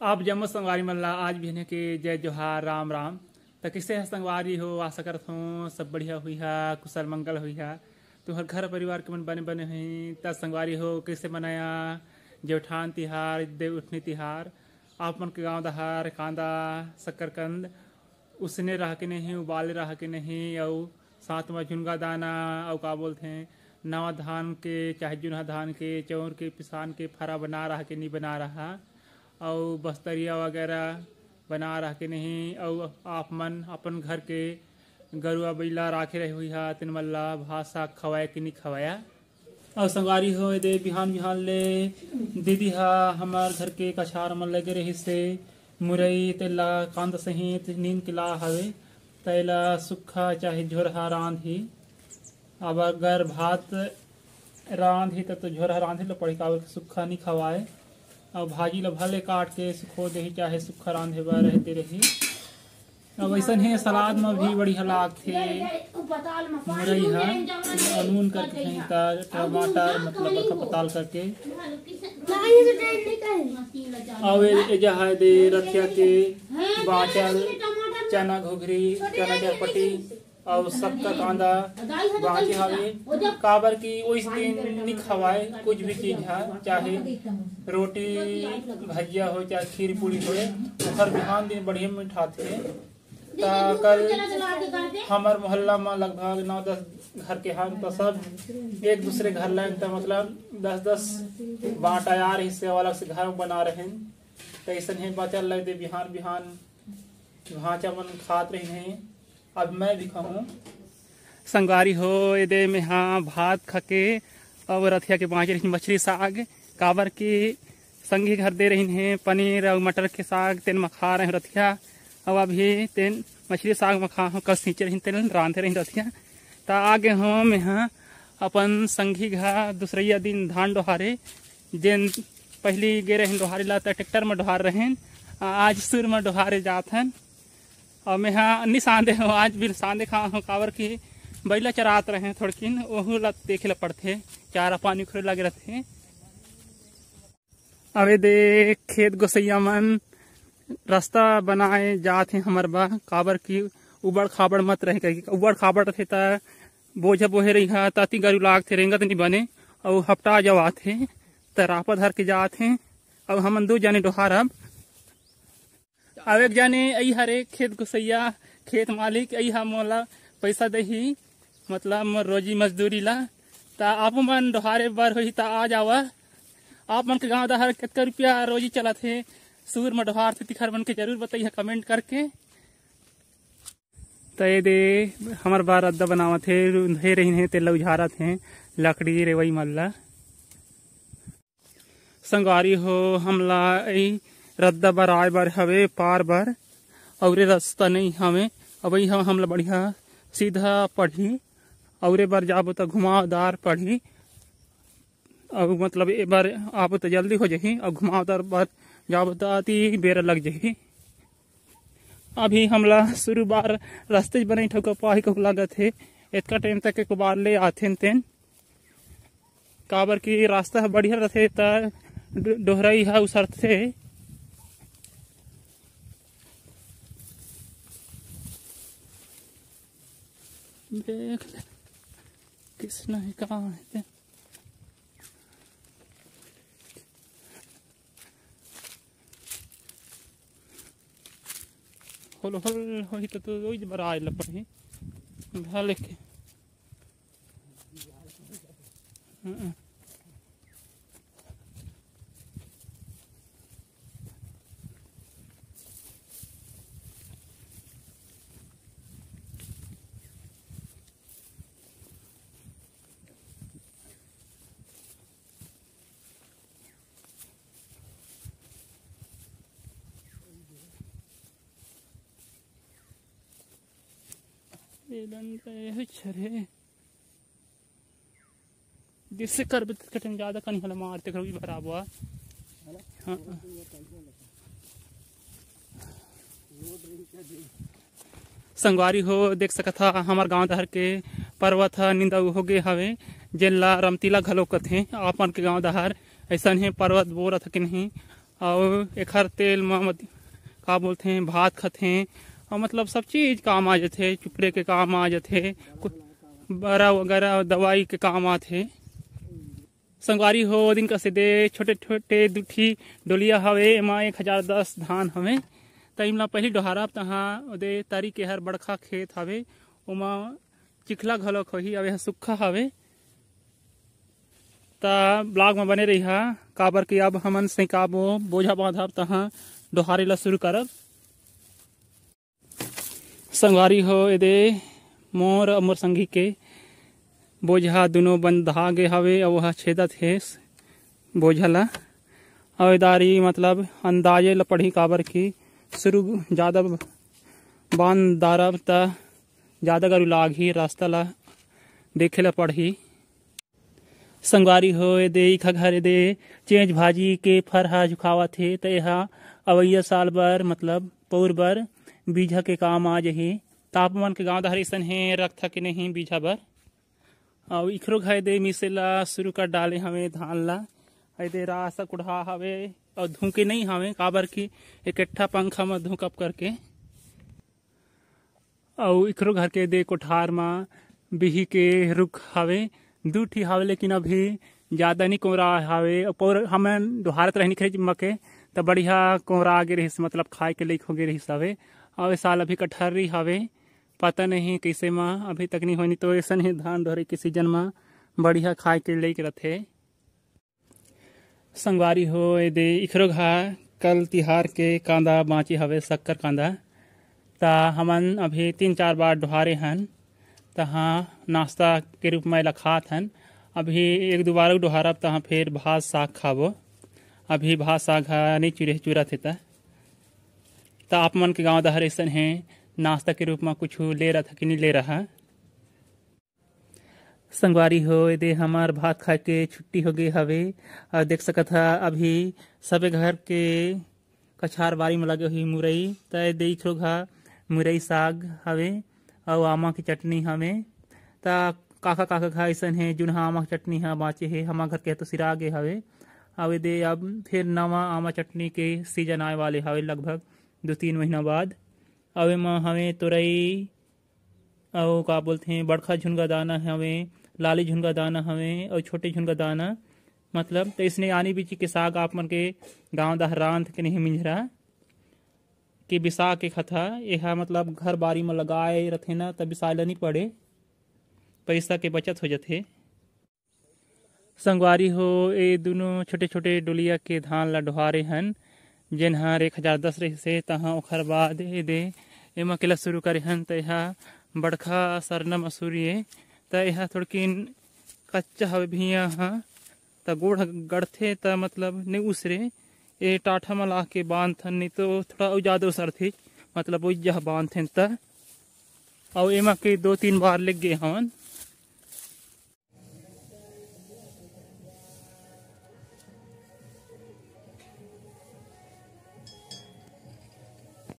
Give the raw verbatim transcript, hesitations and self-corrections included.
आप जम्मो संगवारी मन ला आज बिहने के जय जोहार, राम राम। त कइसे ह संगवारी हो? आशा करत हों सब बढ़िया हुई हा, कुशल मंगल हुई हा। तुहर घर परिवार के मन बने बने हुई। त संगवारी हो, कइसे मनाया जेवठान तिहार, देवउठनी तिहार? आप मन के गांव डहार कांदा, सक्करकंद उसने रह के नहीं, उबाले रह के नहीं, अउ साथ म झुनगा दाना, अउ का बोलथे, नवा धान के चाहे जुनहा धान के, चौर के, पिसान के फरा बना रह के नहीं बना रहा, अउ बस्तरिया वगैरह बना रह के नहीं, अउ आप मन अपन घर के गरुआ बइला राखे रहे हुई हा, तेन मन ला भात साग खवाए के नहीं खवाया। अउ संगवारी हो, एदे बिहान बिहान ले दीदी हा हमर घर के कछार म लगे रहिस हे मुरई, तेला कांदा सहित नींद के ला हवे, तेला सुक्खा चाहे झोरहा रांधही। अब अगर भात रांधही त तो झोरहा रांधे ल पड़ही, काबर के सुक्खा नी खवाए। अउ भाजी ल भले काट के सुखो देही, चाहे सुक्खा रांधे बर रहते रही। अब अइसन हे, सलाद म भी बढ़िया लागथे मुरई ह। अउ नून करके कहीं त टमाटर, मतलब बड़का पताल करके। अउ ए, ए जहा दे रथिया के बांचल चना घुघरी, चना चरपटी अउ सक्का कांदा बांचे हवे, काबर कि ओइस दिन नी खवाए कुछ भी चीज ह, चाहे रोटी भजिया हो, चाहे खीर पूड़ी होए, ओखर बिहान दिन बढ़िया मिठाथे। त कल हमर मोहल्ला म लगभग नौ दस घर के हन, त सब एक दूसरे घर लाइन, त मतलब दस दस बांटा यार हिस्से वाला से घर बना रहेन। त अइसन हे बचल लग दे बिहान बिहान भांचा मन खात रहिन हे। अब मैं भी खाहूं। संगवारी हो, एदे मेहा भात खाके अउ रथिया के बांचे रहिन मछली साग, काबर कि संगी घर दे रहिन हे पनीर अउ मटर के साग, तेन म खा रहे रथिया। अउ अभी तेन मछली साग म खा हो, कल सींचे रहिन, तेन रांधे रहिन रथिया। त आगे हो मेहा अपन संगी घर दूसरइया दिन धान डोहारे, जेन पहली गे रहिन डोहारे ला त ट्रैक्टर म डोहार रहेन, आज सुर म डोहारे जात हन। अउ मेहा नी सांदे हो, आज भी सांदे खा हो, काबर कि बइला चरात रहे थोड़किन, ओहू ला देखे ला पड़थे, चारा पानी उखरे लागे रथे। अबे देख, खेत गोसैया मन रास्ता बनाए जात हे हमर बा, काबर कि उबड़ खाबड़ मत रहे, कहिके उबड़ खाबड़ रथे त बोझा बोहे रही हा, ताती गरु लागथे, रेंगत नी बने, अउ हपटा जवाथे, त रापा धर के जात हे। अउ हमन दो जने डोहार अब अब एक जने अई हरे खेत गोसैया, खेत मालिक, अई हा मोला पैसा देही, मतलब मोर रोजी मजदूरी ला। त आप मन डोहारे बर होही त आ जावा। आप मन के गांव डहर कतका रुपया रोजी चलत हे, सुर म डोहार थे तिखर मन के जरूर बताइए कमेंट करके। त ये दे हमर बार रद्दा बनावत हे, रुंधे रहिन हे, तेला उझारत हे, लकड़ी रेवई मन ला। संगवारी हो, हमला ई रद्दा बर आए बर हवे, पार बर, अउरे रस्ता नई हवे। अब ई ह-, हमला बढ़िया सीधा पड़ही, अउरे बर जाबो त घुमावदार पड़ही। अउ मतलब ए बर आबो त जल्दी हो जाही, अउ घुमावदार बर जाबो त अति बेरा लग जाही। अभी हमला सुरू बार रस्ते बने ठउका पाही कहूँ लागत हे। एतका टाइम तक एक बार ले आथेन तेन, काबर कि रास्ता ह बढ़िया रथे त डो-, डोहरई ह उसरथे। देख ले, किसना हे, कहाँ हे ते। होल होल होही त तो ओई बर आए ल पड़ही। भले के। हम्म। एलन त एहू छरे। जिससे करबे त कटन ज्यादा कनी हला मारते करो भी बराबर। हाँ। संगवारी हो, देख सकत हा, हमर गांव डहर के पर्वत ह निंदा हो गे हवे, जेन ला रमतीला घलो कथे। आपन के गांव डहर ऐसन हे, पर्वत बोलत ह कि नहीं, अउ एखर तेल म मत-, का बोलथे, भात खाथे। अउ मतलब सब चीज काम आ जाथे, चुपरे के काम आ जाथे, कु-, बरा वगैरह दवाई के काम आथे। संगवारी हो, ओ दिन कसे दे छोटे छोटे दू ठी डोलिया हवे, एमा एक हजार दस धान हवे। त इमला पहिली डोहारब, तहाँ ओदे तरी के हर बड़खा खेत हवे, ओमा चिखला घलोक होही, अउ एह सुक्खा हवे। त ब्लॉग म बने रहिहा, काबर कि अब हमन सैकाबो, बोझा बांधब, तहाँ डोहारे ला शुरू करब। संगवारी हो, एदे मोर अउ मोर संगी के बोझा दुनो बंधा गे हवे, अउ ओहा छेदत हे बोझा ला। अउ एदारी मतलब अंदाजे ला पड़ही, काबर कि शुरू जादा बांध डारब त जादा गरू लागही, रास्ता ला देखे ला पड़ही। संगवारी हो, एदे इखा घर एदे चेंच भाजी के फर ह झुकावत हे, त एहा अवइया साल बर, मतलब पौर बर बीजा के काम आ जही। त आप मन के गांव डहर अइसन हे, रखथा के नहीं बीजा बर? अउ इखरो घर एदे मिसे ला शुरू कर डाले हवे धान ला। एदे रासा कुढ़ा हवे अउ धुके नहीं हवे, काबर कि एकट्ठा पंखा म धुकब करके। अउ इखरो घर के दे कोठार म बिही के रुख हावे, दू ठी हावे, लेकिन अभी जादा नी कोंरा हावे। अउ पौर हमन डोहारत रहनी खरीच मके, त बढ़िया कोंरा गे रहिस, मतलब खाए के लइक हो गे रहिस हावे। अउ ए साल अभी कठहरी हावे, पता नहीं कइसे म अभी तक नी होनी, तो अइसन ही धान डोहरे के सीजन म बढ़िया खाए के लइक रथे। संगवारी हो, एदे इखरो घा कल तिहार के कांदा बांचे हवे, शक्कर कांदा। त हमन अभी तीन चार बार डोहारे हन, तहाँ नाश्ता के रूप में एला खात हन। अभी एक दो बार अउ डोहारब, तहाँ फिर भात साग खाबो। अभी भात साग ह नहीं चुरे, चुरत हे त। त आप मन के गांव डहर अइसन हे, नाश्ता के रूप में कुछ ले रहा था कि नहीं ले रहा? संगवारी हो, एदे हमार भात खाए के छुट्टी हो गे हवे। अउ देख सकत हा, अभी सबे घर के कछार बारी म लगे हुई मुरई, त एदे इखरो घा मुरई साग हवे, अउ आमा के चटनी हवे। त काका काका घा अइसन हे, जुनहा आमा के चटनी ह बाँचे हे, हमार घर के तो सिरा गे हवे। अउ एदे अब फिर नवा आमा चटनी के सीजन आए वाले हवे, लगभग दो तीन महीना बाद। अउ एमा हवे तोरई, अउ का बोलथे, बड़खा झुनगा दाना हवे, लाली झुनगा दाना हवे, अउ छोटे झुनगा दाना, मतलब, त इसने आनी बीची के साग आप मन के गांव डहर रांध के नहीं मिंजरा के बिसा के खथा। एहा, मतलब, घर बारी म लगाए रथे ना, त बिसाए ल नी पड़े, पइसा के बचत हो जथे। संगवारी हो, ए दुनो छोटे-छोटे डोलिया के धान ला डोहारे हन, जेन हर एक हजार दस रहिस हे, तहाँ ओखर बाद ए दे एमा केला शुरू करे हन, त एहा बड़खा सरना मसूरी ए, त एहा थोड़किन कच्चा हवे भुइयां ह, त गोड़ ह गड़थे, त मतलब नइ उसरे, ए टाठा म ला के बांधथन, नहीं तो थोड़ा अउ जादा उसरथे, मतलब ओइजा बांधथेन त। अउ एमा के दो तीन बार लेग गे हवन,